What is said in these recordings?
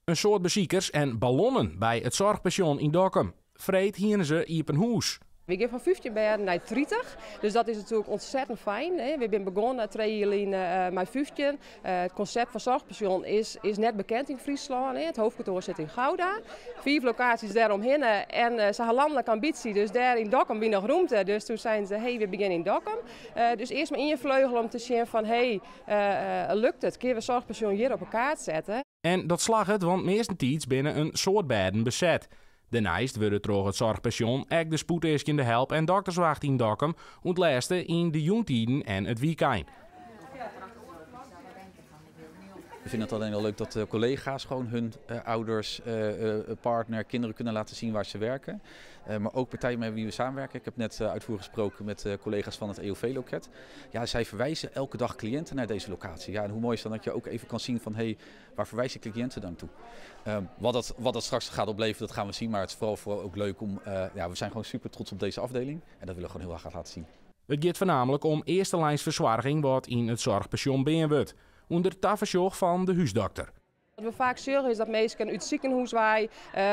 In soad besikers en ballonnen by it Zorgpension yn Dokkum. Freed hiene se iepen hûs. Wy gean fan 15 bêden nei 30, dus dat is natuerlik ontzettend fijn. Wy binne begûn 3 jier lyn mei 15. It konsept fan Zorgpension is net bekend yn Fryslân. It hoofdkantoar sit yn Gouda. Fiif lokaasjes dêromhinne en se ha lanlike ambysje, dus dêr yn Dokkum wie noch rûmte. Dus toen seinen se, hey, we begjinne yn Dokkum. Dus earst mar ien fleugel om te sjen fan, hey, lukt it? Kinne we Zorgpension hjir op 'e kaart sette? En dat slagget, want meastentiids binne in soad bêden beset. Dêrneist wurde troch it Zorgpension ek de spoedeaskjende help en dokterswacht yn Dokkum ûntlêste yn de jûntiden en it wykein. We vinden het alleen al leuk dat de collega's gewoon hun ouders, partner, kinderen kunnen laten zien waar ze werken. Maar ook partijen met wie we samenwerken. Ik heb net uitvoerig gesproken met collega's van het EOV-loket. Ja, zij verwijzen elke dag cliënten naar deze locatie. Ja, en hoe mooi is dan dat je ook even kan zien van, hey, waar verwijzen cliënten dan toe? Wat dat straks gaat opleveren, dat gaan we zien. Maar het is vooral ook leuk om, ja, we zijn gewoon super trots op deze afdeling. En dat willen we gewoon heel graag laten zien. It giet foarnaamlik om earstelijnsfersoarging wat yn it Zorgpension bean wurdt. Ûnder tafersjoch fan de húsdokter. Wat we faak sjogge is dat minsken út it sikehûs wei,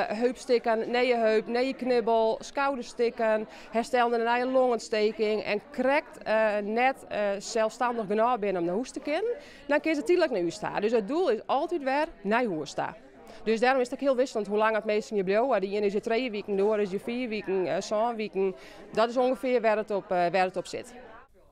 heupstikken, nije heup, nije knibbel, skouderstikken, herstellende nije longontsteking en krekt net selsstannich genôch binne om nei hûs te kinnen, dan kinne se tydlik nei ús ta. Dus it doel is altyd wer nei hûs ta. Dus dêrom is it ek hiel wikseljend hoe lang it minsken hjir bliuwe. De iene is hjir 3 wiken, de oare is hjir 4 wiken, 7 wiken. Dat is ûngefear wêr't it op sit.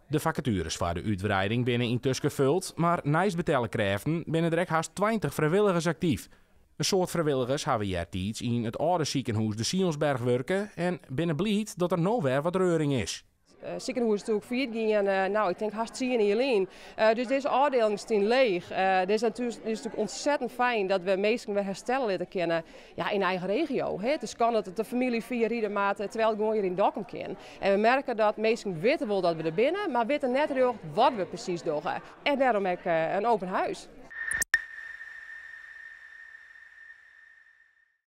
De fakatueres foar de útwreiding binne yntusken fuld, mar neist betelle krêften binne der ek hast 20 frijwilligers aktyf. In soad frijwilligers hawwe eartiids yn it âlde sikehûs de Sionsberg wurke en binne bliid dat der no wer wat reuring is. Sikehûs is natuerlik fallyt gien, no, ik tink hast 10 jier lyn. Dus dizze ôfdieling stiet leech. Dit is natuerlik ontzettend fijn dat we minsken wer herstelle litte kinne, ja, yn eigen regio. Hè. It is kan dat it de famylje fier ride moat, terwyl it gewoan hjir yn Dokkum kin. En we merke dat minsken witte wol dat we der binne, mar witte net rjocht wat we presys dogge. En dêrom ek in open huis.